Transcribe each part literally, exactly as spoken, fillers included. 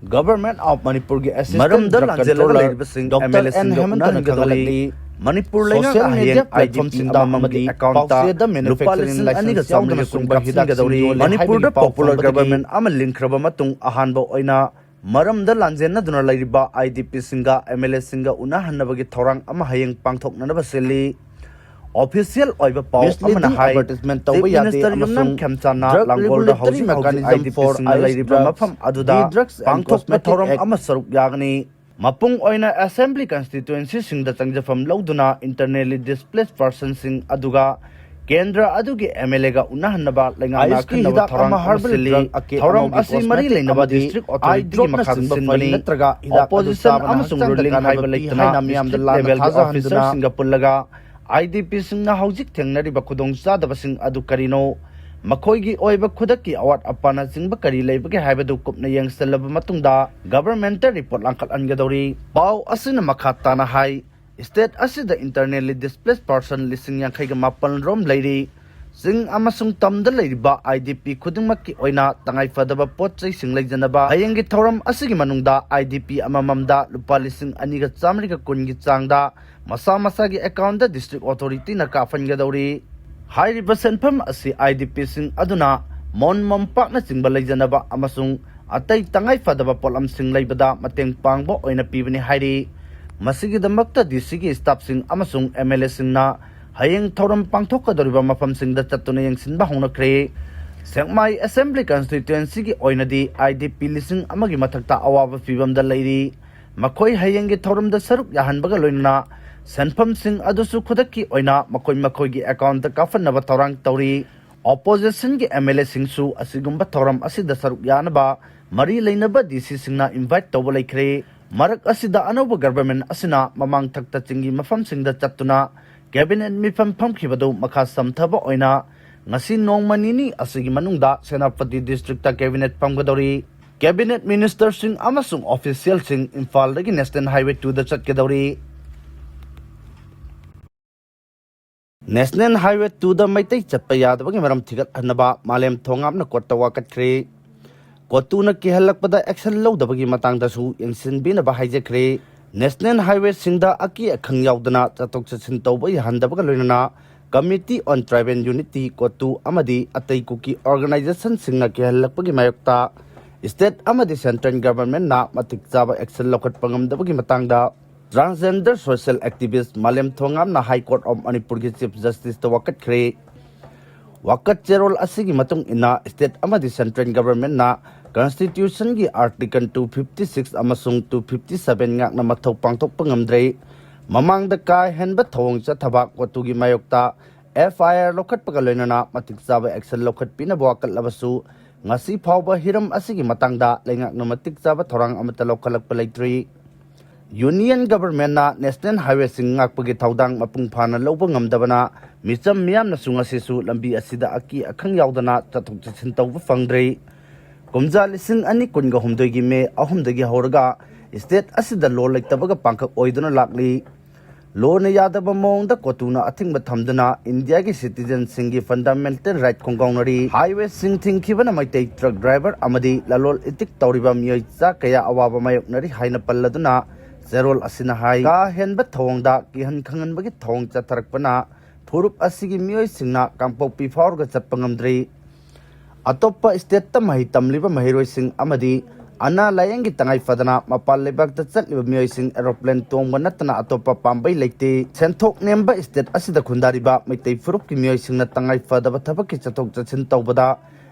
Government of ꯃꯅꯤꯄꯨꯔꯒꯤ Assistant ꯃꯔꯝꯗ Drug ꯂꯥꯟꯖꯦꯜꯂꯒ Controller ꯂꯩꯔꯤꯕꯁꯤꯡ Doctor MLA ꯁꯤꯡꯒ ꯎꯅꯍꯟꯅ ꯈꯪꯍꯜꯂꯛꯂꯤ꯫ ꯃꯅꯤꯄꯨꯔ ꯂꯩꯉꯥꯛꯅ ꯍꯌꯦꯡ I D P ꯑꯃꯃꯝꯒꯤ account ꯇ ꯂꯨꯄꯥ ꯂꯤꯁꯤꯡ ꯑꯅꯤꯒ ꯆꯥꯝꯃꯔꯤ ꯀꯨꯟ ꯀꯥꯞꯁꯤꯟꯒꯗꯧꯔꯤ꯫ ꯃꯅꯤꯄꯨꯔꯗ popular government ꯑꯃ ꯂꯤꯡꯈ꯭ꯔꯕ ꯃꯇꯨꯡ ꯑꯍꯥꯟꯕ ꯑꯣꯏꯅ ꯃꯔꯝꯗ ꯂꯥꯟꯖꯦꯟꯅꯗꯨꯅ ꯂꯩꯔꯤꯕ I D P ꯁꯤꯡꯒ MLA ꯁꯤꯡꯒ ꯎꯅꯍꯟꯅꯕꯒꯤ ꯊꯧꯔꯥꯡ ꯑꯃ ꯍꯌꯦꯡ ꯄꯥꯡꯊꯣꯛꯅꯅꯕ ꯁꯤꯜꯂꯤ꯫ Official ꯑꯣꯏꯕ ꯄꯥꯎ ꯑꯃꯅ ꯍꯥꯏ, Chief Minister ꯌꯨꯝꯅꯥꯝ ꯈꯦꯝꯆꯥꯟꯅ ꯂꯥꯡꯒꯣꯜꯗ ꯍꯧꯖꯤꯛ ꯍꯧꯖꯤꯛ I D P ꯁꯤꯡꯅ ꯂꯩꯔꯤꯕ ꯃꯐꯝ ꯑꯗꯨꯗ ꯄꯥꯡꯊꯣꯛꯄ ꯊꯧꯔꯝ ꯑꯃ ꯁꯔꯨꯛ ꯌꯥꯒꯅꯤ꯫ ꯃꯄꯨꯡ ꯑꯣꯏꯅ Assembly Constituency ꯁꯤꯡꯗ ꯆꯪꯖꯐꯝ ꯂꯧꯗꯨꯅ Internally Displaced Person ꯁꯤꯡ ꯑꯗꯨꯒ ꯀꯦꯟꯗ꯭ꯔ ꯑꯗꯨꯒꯤ MLA ꯒ ꯎꯅꯍꯟꯅꯕ ꯂꯩꯉꯥꯛꯅ ꯑꯈꯟꯅꯕ ꯊꯧꯔꯥꯡ ꯑꯃ ꯁꯤꯜꯂꯤ꯫ ꯊꯧꯔꯝ ꯑꯁꯤ ꯃꯔꯤ ꯂꯩꯅꯕ District Authority ꯒꯤ ꯃꯈꯥ ꯆꯪꯁꯤꯟꯕꯅꯤ꯫ Opposition ꯑꯃꯁꯨꯡ ruling ꯍꯥꯏꯕ ꯂꯩꯇꯅ opposition ꯑꯃꯁꯨꯡ ꯃꯤꯌꯥꯝꯗ ꯂꯥꯟꯅ ꯊꯥꯖꯍꯟꯗꯨꯅ officer ꯁꯤꯡꯒ ꯄꯨꯜꯂꯒ I D P ꯁꯤꯡꯅ ꯍꯧꯖꯤꯛ ꯊꯦꯡꯅꯔꯤꯕ ꯈꯨꯗꯣꯡꯆꯥꯗꯕꯁꯤꯡ ꯑꯗꯨ ꯀꯔꯤꯅꯣ, ꯃꯈꯣꯏꯒꯤ ꯑꯣꯏꯕ ꯈꯨꯗꯛꯀꯤ ꯑꯋꯥꯠ ꯑꯄꯥꯅꯆꯤꯡꯕ ꯀꯔꯤ ꯂꯩꯕꯒꯦ ꯍꯥꯏꯕꯗꯨ ꯀꯨꯞꯅ ꯌꯦꯡꯁꯤꯜꯂꯕ ꯃꯇꯨꯡꯗ government ꯇ report ꯂꯥꯡꯈꯠꯍꯟꯒꯗꯧꯔꯤ꯫ ꯄꯥꯎ ꯑꯁꯤꯅ ꯃꯈꯥ ꯇꯥꯅ ꯍꯥꯏ, state ꯑꯁꯤꯗ internally displaced person ꯂꯤꯁꯤꯡ ꯌꯥꯡꯈꯩꯒ ꯃꯥꯄꯜ ꯔꯣꯝ ꯂꯩꯔꯤ꯫ ꯆꯤꯡ ꯑꯃꯁꯨꯡ ꯇꯝꯗ ꯂꯩꯔꯤꯕ I D P ꯈꯨꯗꯤꯡꯃꯛꯀꯤ ꯑꯣꯏꯅ ꯇꯉꯥꯏ ꯐꯗꯕ ꯄꯣꯠ ꯆꯩꯁꯤꯡ ꯂꯩꯖꯅꯕ ꯍꯌꯦꯡꯒꯤ ꯊꯧꯔꯝ ꯑꯁꯤꯒꯤ ꯃꯅꯨꯡꯗ I D P ꯑꯃꯃꯝꯗ ꯂꯨꯄꯥ ꯂꯤꯁꯤꯡ ꯑꯅꯤꯒ ꯆꯥꯝꯃꯔꯤꯒ ꯀꯨꯟꯒꯤ ꯆꯥꯡꯗ ꯃꯁꯥ ꯃꯁꯥꯒꯤ account ꯇ District Authority ꯅ ꯀꯥꯞꯍꯟꯒꯗꯧꯔꯤ꯫ ꯍꯥꯏꯔꯤꯕ ꯁꯦꯟꯐꯝ ꯑꯁꯤ I D P ꯁꯤꯡ ꯑꯗꯨꯅ ꯃꯣꯟ ꯃꯣꯝꯄꯥꯛꯅꯆꯤꯡꯕ ꯂꯩꯖꯅꯕ ꯑꯃꯁꯨꯡ ꯑꯇꯩ ꯇꯉꯥꯏ ꯐꯗꯕ ꯄꯣꯠꯂꯝꯁꯤꯡ ꯂꯩꯕꯗ ꯃꯇꯦꯡ ꯄꯥꯡꯕ ꯑꯣꯏꯅ ꯄꯤꯕꯅꯤ ꯍꯥꯏꯔꯤ꯫ ꯃꯁꯤꯒꯤꯗꯃꯛꯇ D C ꯒꯤ staff ꯁꯤꯡ ꯑꯃꯁꯨꯡ MLA ꯁꯤꯡꯅ ꯍꯌꯦꯡ ꯊꯧꯔꯝ ꯄꯥꯡꯊꯣꯛꯀꯗꯧꯔꯤꯕ ꯃꯐꯝꯁꯤꯡꯗ ꯆꯠꯇꯨꯅ ꯌꯦꯡꯁꯤꯟꯕ ꯍꯧꯅꯈ꯭ꯔꯦ꯫ ꯁꯦꯛꯃꯥꯏ Assembly Constituency ꯒꯤ ꯑꯣꯏꯅꯗꯤ I D P ꯂꯤꯁꯤꯡ ꯑꯃꯒꯤ ꯃꯊꯛꯇ ꯑꯋꯥꯕ ꯐꯤꯚꯝꯗ ꯂꯩꯔꯤ꯫ ꯃꯈꯣꯏ ꯍꯌꯦꯡꯒꯤ ꯊꯧꯔꯝꯗ ꯁꯔꯨꯛ ꯌꯥꯍꯟꯕꯒ ꯂꯣꯏꯅꯅ ꯁꯦꯟꯐꯝꯁꯤꯡ ꯑꯗꯨꯁꯨ ꯈꯨꯗꯛꯀꯤ ꯑꯣꯏꯅ ꯃꯈꯣꯏ ꯃꯈꯣꯏꯒꯤ account ꯇ ꯀꯥꯞꯍꯟꯅꯕ ꯊꯧꯔꯥꯡ ꯇꯧꯔꯤ꯫ Opposition ꯒꯤ MLA ꯁꯤꯡꯁꯨ ꯑꯁꯤꯒꯨꯝꯕ ꯊꯧꯔꯝ ꯑꯁꯤꯗ ꯁꯔꯨꯛ ꯌꯥꯅꯕ ꯃꯔꯤ ꯂꯩꯅꯕ D C ꯁꯤꯡꯅ invite ꯇꯧꯕ ꯂꯩꯈ꯭ꯔꯦ꯫ ꯃꯔꯛ ꯑꯁꯤꯗ ꯑꯅꯧꯕ government ꯑꯁꯤꯅ ꯃꯃꯥꯡ ꯊꯛꯇ ꯆꯤꯡꯒꯤ ꯃꯐꯝꯁꯤꯡꯗ ꯆꯠꯇꯨꯅ cabinet ꯃꯤꯐꯝ ꯐꯝꯈꯤꯕꯗꯨ ꯃꯈꯥ ꯆꯝꯊꯕ ꯑꯣꯏꯅ ꯉꯁꯤ ꯅꯣꯡꯃ ꯅꯤꯅꯤ ꯑꯁꯤꯒꯤ ꯃꯅꯨꯡꯗ ꯁꯦꯅꯥꯄꯇꯤ district ꯇ cabinet ꯐꯝꯒꯗꯧꯔꯤ꯫ Cabinet minister ꯁꯤꯡ ꯑꯃꯁꯨꯡ official ꯁꯤꯡ ꯏꯝꯐꯥꯜꯗꯒꯤ National Highway two ꯗ ꯆꯠꯀꯗꯧꯔꯤ꯫ National Highway two ꯗ ꯃꯩꯇꯩ ꯆꯠꯄ ꯌꯥꯗꯕꯒꯤ ꯃꯔꯝ ꯊꯤꯒꯠꯍꯟꯅꯕ ꯃꯥꯂꯦꯝ ꯊꯣꯉꯥꯝꯅ court ꯇ ꯋꯥꯀꯠꯈ꯭ꯔꯦ꯫ ꯀꯣꯇꯨꯅ ꯀꯤꯍꯜꯂꯛꯄꯗ action ꯂꯧꯗꯕꯒꯤ ꯃꯇꯥꯡꯗꯁꯨ ꯌꯦꯡꯁꯤꯟꯕꯤꯅꯕ ꯍꯥꯏꯖꯈ꯭ꯔꯦ꯫ National highwayꯁꯤꯡꯗ ꯑꯀꯤ ꯑꯈꯪ ꯌꯥꯎꯗꯅ ꯆꯠꯊꯣꯛ ꯆꯠꯁꯤꯟ ꯇꯧꯕ ꯌꯥꯍꯟꯗꯕꯒ ꯂꯣꯏꯅꯅ Committee on Tribal Unity, ꯀꯣꯇꯨ ꯑꯃꯗꯤ ꯑꯇꯩ ꯀꯨꯀꯤ organizationꯁꯤꯡꯅ ꯀꯤꯍꯜꯂꯛꯄꯒꯤ ꯃꯥꯌꯣꯛꯇ state ꯑꯃꯗꯤ central governmentꯅ ꯃꯇꯤꯛ ꯆꯥꯕ action ꯂꯧꯈꯠꯄ ꯉꯝꯗꯕꯒꯤ ꯃꯇꯥꯡꯗ transgender social activist ꯃꯥꯂꯦꯝ ꯊꯣꯉꯥꯝꯅ High Court of ꯃꯅꯤꯄꯨꯔꯒꯤ Chief Justiceꯇ ꯋꯥꯀꯠꯈ꯭ꯔꯦ꯫ ꯋꯥꯀꯠ ꯆꯦꯔꯣꯜ ꯑꯁꯤꯒꯤ ꯃꯇꯨꯡ ꯏꯟꯅ state ꯑꯃꯗꯤ central governmentꯅ constitutionꯒꯤ article two fifty six ꯑꯃꯁꯨꯡ two fifty seven ꯉꯥꯛꯅ ꯃꯊꯧ ꯄꯥꯡꯊꯣꯛꯄ ꯉꯝꯗ꯭ꯔꯦ꯫ ꯃꯃꯥꯡꯗ ꯀꯥ ꯍꯦꯟꯕ ꯊꯧꯑꯣꯡ ꯆꯠꯊꯕ ꯀꯣꯇꯨꯒꯤ ꯃꯥꯌꯣꯛꯇ FIR ꯂꯧꯈꯠꯄꯒ ꯂꯣꯏꯅꯅ ꯃꯇꯤꯛ ꯆꯥꯕ action ꯂꯧꯈꯠꯄꯤꯅꯕ ꯋꯥꯀꯠꯂꯕꯁꯨ, ꯉꯁꯤ ꯐꯥꯎꯕ ꯍꯤꯔꯝ ꯑꯁꯤꯒꯤ ꯃꯇꯥꯡꯗ ꯂꯩꯉꯥꯛꯅ ꯃꯇꯤꯛ ꯆꯥꯕ ꯊꯧꯔꯥꯡ ꯑꯃꯠꯇ ꯂꯧꯈꯠꯂꯛꯄ ꯂꯩꯇ꯭ꯔꯤ꯫ Union governmentꯅ national highwayꯁꯤꯡ ꯉꯥꯛꯄꯒꯤ ꯊꯧꯗꯥꯡ ꯃꯄꯨꯡ ꯐꯥꯅ ꯂꯧꯕ ꯉꯝꯗꯕꯅ ꯃꯤꯆꯝ ꯃꯤꯌꯥꯝꯅꯁꯨ ꯉꯁꯤꯁꯨ ꯂꯝꯕꯤ ꯑꯁꯤꯗ ꯑꯀꯤ ꯑꯈꯪ ꯌꯥꯎꯗꯅ ꯆꯠꯊꯣꯛ ꯆꯠꯁꯤꯟ ꯇꯧꯕ ꯐꯪꯗ꯭ꯔꯤ꯫ ꯀꯨꯝꯖꯥ ꯂꯤꯁꯤꯡ ꯑꯅꯤ ꯀꯨꯟꯒ ꯍꯨꯝꯗꯣꯏꯒꯤ ꯃꯦ ꯑꯍꯨꯝꯗꯒꯤ ꯍꯧꯔꯒ state ꯑꯁꯤꯗ law ꯂꯩꯇꯕꯒ ꯄꯥꯡꯈꯛ ꯑꯣꯏꯗꯨꯅ ꯂꯥꯛꯂꯤ꯫ Lawꯅ ꯌꯥꯗꯕ ꯃꯑꯣꯡꯗ ꯀꯣꯇꯨꯅ ꯑꯊꯤꯡꯕ ꯊꯝꯗꯨꯅ ꯏꯟꯗꯤꯌꯥꯒꯤ citizenꯁꯤꯡꯒꯤ fundamental right ꯈꯣꯡꯒꯥꯎꯅꯔꯤ꯫ Highwayꯁꯤꯡ ꯊꯤꯡꯈꯤꯕꯅ Meitei truck driver ꯑꯃꯗꯤ ꯂꯂꯣꯜ ꯏꯇꯤꯛ ꯇꯧꯔꯤꯕ ꯃꯤꯑꯣꯏ ꯆꯥ ꯀꯌꯥ ꯑꯋꯥꯕ ꯃꯥꯌꯣꯛꯅꯔꯤ ꯍꯥꯏꯅ ꯄꯜꯂꯗꯨꯅ ꯆꯦꯔꯣꯜ ꯑꯁꯤꯅ ꯍꯥꯏ, ꯀꯥ ꯍꯦꯟꯕ ꯊꯧꯑꯣꯡꯗ ꯀꯤꯍꯟ ꯈꯪꯍꯟꯕꯒꯤ ꯊꯧꯑꯣꯡ ꯆꯠꯊꯔꯛꯄꯅ ꯐꯨꯔꯨꯞ ꯑꯁꯤꯒꯤ ꯃꯤꯑꯣꯏꯁꯤꯡꯅ ꯀꯥꯡꯄꯣꯛꯄꯤ ꯐꯥꯎꯔꯒ ꯆꯠꯄ ꯉꯝꯗ꯭ꯔꯤ꯫ ꯑꯇꯣꯞꯄ stateꯇ ꯃꯍꯩ ꯇꯝꯂꯤꯕ ꯃꯍꯩꯔꯣꯏꯁꯤꯡ ꯑꯃꯗꯤ ꯑꯅꯥ ꯂꯥꯌꯦꯡꯒꯤ ꯇꯉꯥꯏ ꯐꯗꯅ ꯃꯄꯥꯟ ꯂꯩꯕꯥꯛꯇ ꯆꯠꯂꯤꯕ ꯃꯤꯑꯣꯏꯁꯤꯡ aeroplane ꯇꯣꯡꯕ ꯅꯠꯇꯅ ꯑꯇꯣꯞꯄ ꯄꯥꯝꯕꯩ ꯂꯩꯇꯦ꯫ ꯁꯦꯟꯊꯣꯛ ꯅꯦꯝꯕ state ꯑꯁꯤꯗ ꯈꯨꯟꯗꯥꯔꯤꯕ ꯃꯩꯇꯩ ꯐꯨꯔꯨꯞꯀꯤ ꯃꯤꯑꯣꯏꯁꯤꯡꯅ ꯇꯉꯥꯏ ꯐꯗꯕ ꯊꯕꯛꯀꯤ ꯆꯠꯊꯣꯛ ꯆꯠꯁꯤꯟ ꯇꯧꯕꯗ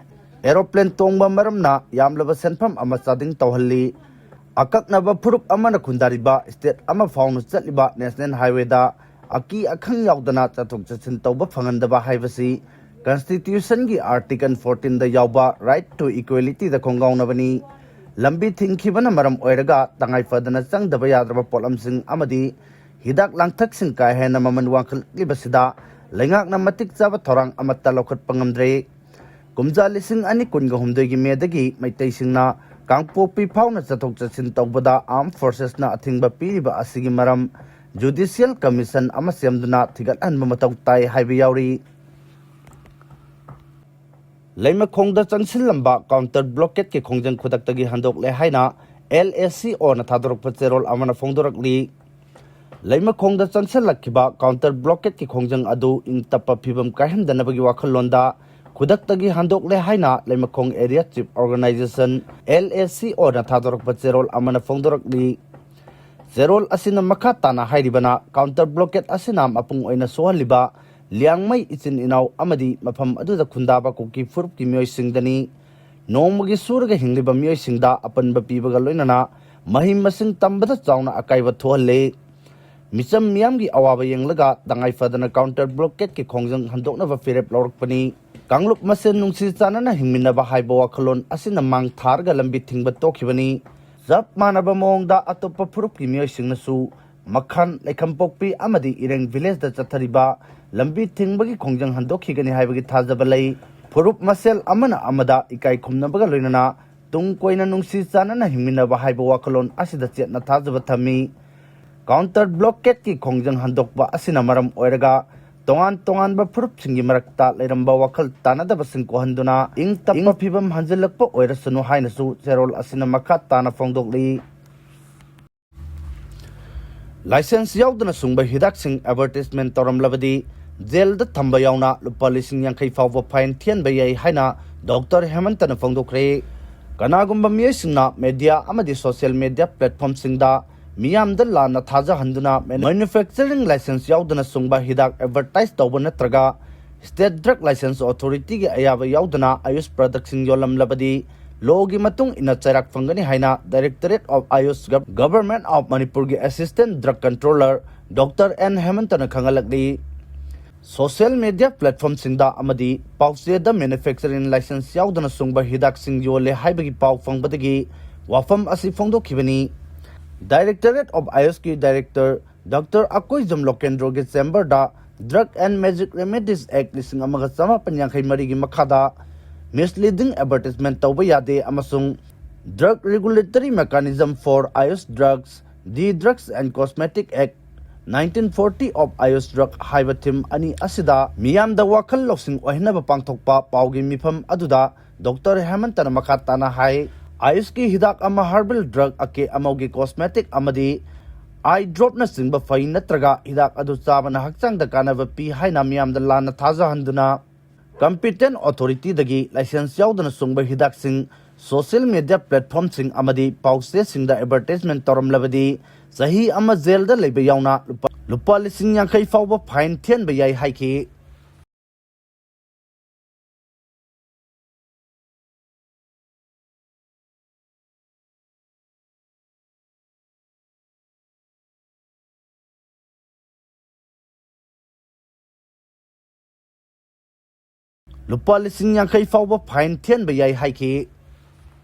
aeroplane ꯇꯣꯡꯕ ꯃꯔꯝꯅ ꯌꯥꯝꯂꯕ ꯁꯦꯟꯐꯝ ꯑꯃ ꯆꯥꯗꯤꯡ ꯇꯧꯍꯜꯂꯤ꯫ ꯑꯀꯛꯅꯕ ꯐꯨꯔꯨꯞ ꯑꯃꯅ ꯈꯨꯟꯗꯥꯔꯤꯕ state ꯑꯃ ꯐꯥꯎꯅ ꯆꯠꯂꯤꯕ national highwayꯗ ꯑꯀꯤ ꯑꯈꯪ ꯌꯥꯎꯗꯅ ꯆꯠꯊꯣꯛ ꯆꯠꯁꯤꯟ ꯇꯧꯕ ꯐꯪꯍꯟꯗꯕ ꯍꯥꯏꯕꯁꯤ constitutionꯒꯤ article fourteenꯗ ꯌꯥꯎꯕ right to equalityꯗ ꯈꯣꯡꯒꯥꯎꯅꯕꯅꯤ꯫ ꯂꯝꯕꯤ ꯊꯤꯡꯈꯤꯕꯅ ꯃꯔꯝ ꯑꯣꯏꯔꯒ ꯇꯉꯥꯏ ꯐꯗꯅ ꯆꯪꯗꯕ ꯌꯥꯗ꯭ꯔꯕ ꯄꯣꯠꯂꯝꯁꯤꯡ ꯑꯃꯗꯤ ꯍꯤꯗꯥꯛ ꯂꯥꯡꯊꯛꯁꯤꯡ ꯀꯥ ꯍꯦꯟꯅ ꯃꯃꯜ ꯋꯥꯡꯈꯠꯂꯛꯂꯤꯕꯁꯤꯗ ꯂꯩꯉꯥꯛꯅ ꯃꯇꯤꯛ ꯆꯥꯕ ꯊꯧꯔꯥꯡ ꯑꯃꯠꯇ ꯂꯧꯈꯠꯄ ꯉꯝꯗ꯭ꯔꯦ꯫ ꯀꯨꯝꯖꯥ ꯂꯤꯁꯤꯡ ꯑꯅꯤ ꯀꯨꯟꯒ ꯍꯨꯝꯗꯣꯏꯒꯤ ꯃꯦꯗꯒꯤ ꯃꯩꯇꯩꯁꯤꯡꯅ ꯀꯥꯡꯄꯣꯛꯄꯤ ꯐꯥꯎꯅ ꯆꯠꯊꯣꯛ ꯆꯠꯁꯤꯟ ꯇꯧꯕꯗ armed forcesꯅ ꯑꯊꯤꯡꯕ ꯄꯤꯔꯤꯕ ꯑꯁꯤꯒꯤ ꯃꯔꯝ judicial commission ꯑꯃ ꯁꯦꯝꯗꯨꯅ ꯊꯤꯒꯠꯍꯟꯕ ꯃꯊꯧ ꯇꯥꯏ ꯍꯥꯏꯕ ꯌꯥꯎꯔꯤ꯫ ꯂꯩꯃꯈꯣꯡꯗ ꯆꯪꯁꯤꯜꯂꯝꯕ counter blockade ꯀꯤ ꯈꯣꯡꯖꯪ ꯈꯨꯗꯛꯇꯒꯤ ꯍꯟꯗꯣꯛꯂꯦ ꯍꯥꯏꯅ L A C O ꯅ ꯊꯥꯗꯣꯔꯛꯄ ꯆꯦꯔꯣꯜ ꯑꯃꯅ ꯐꯣꯡꯗꯣꯔꯛꯂꯤ꯫ ꯂꯩꯃꯈꯣꯡꯗ ꯆꯪꯁꯤꯜꯂꯛꯈꯤꯕ counter blockade ꯀꯤ ꯈꯣꯡꯖꯪ ꯑꯗꯨ ꯏꯪ ꯇꯞꯄ ꯐꯤꯕꯝ ꯀꯥꯏꯍꯟꯗꯅꯕꯒꯤ ꯋꯥꯈꯜꯂꯣꯟꯗ ꯈꯨꯗꯛꯇꯒꯤ ꯍꯟꯗꯣꯛꯂꯦ ꯍꯥꯏꯅ ꯂꯩꯃꯈꯣꯡ Area Chief Organization, L A C O ꯅ ꯊꯥꯗꯣꯔꯛꯄ ꯆꯦꯔꯣꯜ ꯑꯃꯅ ꯐꯣꯡꯗꯣꯔꯛꯂꯤ꯫ ꯆꯦꯔꯣꯜ ꯑꯁꯤꯅ ꯃꯈꯥ ꯇꯥꯅ ꯍꯥꯏꯔꯤꯕꯅ, counter blockade ꯑꯁꯤꯅ ꯃꯄꯨꯡ ꯑꯣꯏꯅ ꯁꯣꯛꯍꯜꯂꯤꯕ ꯂꯤꯌꯥꯡꯃꯩ ꯏꯆꯤꯟ ꯏꯅꯥꯎ ꯑꯃꯗꯤ ꯃꯐꯝ ꯑꯗꯨꯗ ꯈꯨꯟꯗꯥꯕ ꯀꯨꯀꯤ ꯐꯨꯔꯨꯞꯀꯤ ꯃꯤꯑꯣꯏꯁꯤꯡꯗꯅꯤ꯫ ꯅꯣꯡꯃꯒꯤ ꯁꯨꯔꯒ ꯍꯤꯡꯂꯤꯕ ꯃꯤꯑꯣꯏꯁꯤꯡꯗ ꯑꯄꯟꯕ ꯄꯤꯕꯒ ꯂꯣꯏꯅꯅ ꯃꯍꯩ ꯃꯁꯤꯡ ꯇꯝꯕꯗ ꯆꯥꯎꯅ ꯑꯀꯥꯏꯕ ꯊꯣꯛꯍꯜꯂꯦ꯫ ꯃꯤꯆꯝ ꯃꯤꯌꯥꯝꯒꯤ ꯑꯋꯥꯕ ꯌꯦꯡꯂꯒ ꯇꯉꯥꯏ ꯐꯗꯅ counter blockade ꯀꯤ ꯈꯣꯡꯖꯪ ꯍꯟꯗꯣꯛꯅꯕ ꯐꯤꯔꯦꯞ ꯂꯧꯔꯛꯄꯅꯤ꯫ ꯀꯥꯡꯂꯨꯞ ꯃꯁꯦꯟ ꯅꯨꯡꯁꯤ ꯆꯥꯟꯅꯅ ꯍꯤꯡꯃꯤꯟꯅꯕ ꯍꯥꯏꯕ ꯋꯥꯈꯜꯂꯣꯟ ꯑꯁꯤꯅ ꯃꯥꯡ ꯊꯥꯔꯒ ꯂꯝꯕꯤ ꯊꯤꯡꯕ ꯇꯣꯛꯈꯤꯕꯅꯤ꯫ ꯆꯞ ꯃꯥꯟꯅꯕ ꯃꯑꯣꯡꯗ ꯑꯇꯣꯞꯄ ꯐꯨꯔꯨꯞꯀꯤ ꯃꯤꯑꯣꯏꯁꯤꯡꯅꯁꯨ ꯃꯈꯥꯟ, ꯂꯩꯈꯝꯄꯣꯛꯄꯤ ꯑꯃꯗꯤ ꯏꯔꯦꯡ village ꯇ ꯆꯠꯊꯔꯤꯕ ꯂꯝꯕꯤ ꯊꯤꯡꯕꯒꯤ ꯈꯣꯡꯖꯪ ꯍꯟꯗꯣꯛꯈꯤꯒꯅꯤ ꯍꯥꯏꯕꯒꯤ ꯊꯥꯖꯕ ꯂꯩ꯫ ꯐꯨꯔꯨꯞ ꯃꯁꯦꯜ ꯑꯃꯅ ꯑꯃꯗ ꯏꯀꯥꯏ ꯈꯨꯝꯅꯕꯒ ꯂꯣꯏꯅꯅ ꯇꯨꯡ ꯀꯣꯏꯅ ꯅꯨꯡꯁꯤ ꯆꯥꯟꯅꯅ ꯍꯤꯡꯃꯤꯟꯅꯕ ꯍꯥꯏꯕ ꯋꯥꯈꯜꯂꯣꯟ ꯑꯁꯤꯗ ꯆꯦꯠꯅ ꯊꯥꯖꯕ ꯊꯝꯃꯤ꯫ Counter blockade ꯀꯤ ꯈꯣꯡꯖꯪ ꯍꯟꯗꯣꯛꯄ ꯑꯁꯤꯅ ꯃꯔꯝ ꯑꯣꯏꯔꯒ ꯇꯣꯉꯥꯟ ꯇꯣꯉꯥꯟꯕ ꯐꯨꯔꯨꯞꯁꯤꯡꯒꯤ ꯃꯔꯛꯇ ꯂꯩꯔꯝꯕ ꯋꯥꯈꯜ ꯇꯥꯅꯗꯕꯁꯤꯡ ꯀꯣꯛꯍꯟꯗꯨꯅ ꯏꯪ ꯇꯞꯄ ꯐꯤꯕꯝ ꯍꯟꯖꯤꯜꯂꯛꯄ ꯑꯣꯏꯔꯁꯅꯨ ꯍꯥꯏꯅꯁꯨ ꯆꯦꯔꯣꯜ ꯑꯁꯤꯅ ꯃꯈꯥ ꯇꯥꯅ ꯐꯣꯡꯗꯣꯛꯂꯤ꯫ License ꯌꯥꯎꯗꯅ ꯁꯨꯡꯕ ꯍꯤꯗꯥꯛꯁꯤꯡ advertisement ꯇꯧꯔꯝꯂꯕꯗꯤ ꯖꯦꯜꯗ ꯊꯝꯕ ꯌꯥꯎꯅ ꯂꯨꯄꯥ ꯂꯤꯁꯤꯡ ꯌꯥꯡꯈꯩ ꯐꯥꯎꯕ fine ꯊꯤꯍꯟꯕ ꯌꯥꯏ ꯍꯥꯏꯅ ꯗꯣꯛꯇꯔ ꯍꯦꯃꯟꯇꯅ ꯐꯣꯡꯗꯣꯛꯈ꯭ꯔꯦ꯫ ꯀꯅꯥꯒꯨꯝꯕ ꯃꯤꯑꯣꯏꯁꯤꯡꯅ media ꯑꯃꯗꯤ social media platformꯁꯤꯡꯗ ꯃꯤꯌꯥꯝꯗ ꯂꯥꯟꯅ ꯊꯥꯖꯍꯟꯗꯨꯅ manufacturing license ꯌꯥꯎꯗꯅ ꯁꯨꯡꯕ ꯍꯤꯗꯥꯛ advertise ꯇꯧꯕ ꯅꯠꯇ꯭ꯔꯒ State Drug License Authorityꯒꯤ ꯑꯌꯥꯕ ꯌꯥꯎꯗꯅ ꯑꯌꯨꯁ productꯁꯤꯡ ꯌꯣꯜꯂꯝꯂꯕꯗꯤ law ꯒꯤ ꯃꯇꯨꯡ ꯏꯟꯅ ꯆꯩꯔꯥꯛ ꯐꯪꯒꯅꯤ ꯍꯥꯏꯅ Directorate of Ayush, Gov-, Government of ꯃꯅꯤꯄꯨꯔꯒꯤ Assistant Drug Controller doctor N ꯍꯦꯃꯟꯇꯅ ꯈꯪꯍꯜꯂꯛꯂꯤ꯫ Social media platformꯁꯤꯡꯗ ꯑꯃꯗꯤ ꯄꯥꯎꯆꯦꯗ manufacturing license ꯌꯥꯎꯗꯅ ꯁꯨꯡꯕ ꯍꯤꯗꯥꯛꯁꯤꯡ ꯌꯣꯜꯂꯦ ꯍꯥꯏꯕꯒꯤ ꯄꯥꯎ ꯐꯪꯕꯗꯒꯤ ꯋꯥꯐꯝ ꯑꯁꯤ ꯐꯣꯡꯗꯣꯛꯈꯤꯕꯅꯤ꯫ Directorate of Ayushꯀꯤ Director ꯗꯣꯛꯇꯔ ꯑꯀꯣꯏꯖꯝ ꯂꯣꯀꯦꯟꯗ꯭ꯔꯣꯒꯤ chamberꯗ Drug and Magic Remedies Act ꯂꯤꯁꯤꯡ ꯑꯃꯒ ꯆꯃꯥꯄꯟ ꯌꯥꯡꯈꯩ ꯃꯔꯤꯒꯤ ꯃꯈꯥꯗ misleading advertisement ꯇꯧꯕ ꯌꯥꯗꯦ ꯑꯃꯁꯨꯡ Drug Regulatory Mechanism for Ayush Drugs, the Drugs and Cosmetic Act, Nineteen forty of Ayush Drug ꯍꯥꯏꯕ ꯊꯤꯝ ꯑꯅꯤ ꯑꯁꯤꯗ ꯃꯤꯌꯥꯝꯗ ꯋꯥꯈꯜ ꯂꯧꯁꯤꯡ ꯑꯣꯏꯍꯟꯅꯕ ꯄꯥꯡꯊꯣꯛꯄ ꯄꯥꯎꯒꯤ ꯃꯤꯐꯝ ꯑꯗꯨꯗ ꯗꯣꯛꯇꯔ ꯍꯦꯃꯟꯇꯅ ꯃꯈꯥ ꯇꯥꯅ ꯍꯥꯏ, ꯑꯥꯌꯨꯁꯀꯤ ꯍꯤꯗꯥꯛ ꯑꯃ ꯍꯔꯕꯦꯜ ꯗ꯭ꯔꯒ ꯑꯀꯦ ꯑꯃꯧꯒꯤ ꯀꯣꯁꯃꯦꯇꯤꯛ ꯑꯃꯗꯤ ꯑꯥꯏ ꯗ꯭ꯔꯣꯞꯅꯆꯤꯡꯕ ꯐꯩ, ꯅꯠꯇ꯭ꯔꯒ ꯍꯤꯗꯥꯛ ꯑꯗꯨ ꯆꯥꯕꯅ ꯍꯛꯆꯥꯡꯗ ꯀꯥꯟꯅꯕ ꯄꯤ ꯍꯥꯏꯅ ꯃꯤꯌꯥꯝꯗ ꯂꯥꯟꯅ ꯊꯥꯖꯍꯟꯗꯨꯅ ꯀꯝꯄꯤꯇꯦꯟ ꯑꯣꯊꯣꯔꯤꯇꯤꯗꯒꯤ ꯂꯥꯏꯁꯦꯟꯁ ꯌꯥꯎꯗꯅ ꯁꯨꯡꯕ ꯍꯤꯗꯥꯛꯁꯤꯡ ꯁꯣꯁꯤꯌꯦꯜ ꯃꯤꯗꯤꯌꯥ ꯄ꯭ꯂꯦꯠꯐꯣꯔꯝꯁꯤꯡ ꯑꯃꯗꯤ ꯄꯥꯎꯆꯦꯁꯤꯡꯗ ꯑꯦꯗꯚꯔꯇꯥꯏꯖꯃꯦꯟꯠ ꯇꯧꯔꯝꯂꯕꯗꯤ ꯆꯍꯤ ꯑꯃ ꯖꯦꯜꯗ ꯂꯩꯕ ꯌꯥꯎꯅ ꯂꯨꯄꯥ, ꯂꯨꯄꯥ ꯂꯤꯁꯤꯡ ꯌꯥꯡꯈꯩ ꯐꯥꯎꯕ ꯐꯥꯏꯟ ꯊꯤꯍꯟꯕ ꯌꯥꯏ ꯍꯥꯏꯈꯤ꯫ ꯂꯨꯄꯥ ꯂꯤꯁꯤꯡ ꯌꯥꯡꯈꯩ ꯐꯥꯎꯕ ꯐꯥꯏꯟ ꯊꯤꯍꯟꯕ ꯌꯥꯏ ꯍꯥꯏꯈꯤ꯫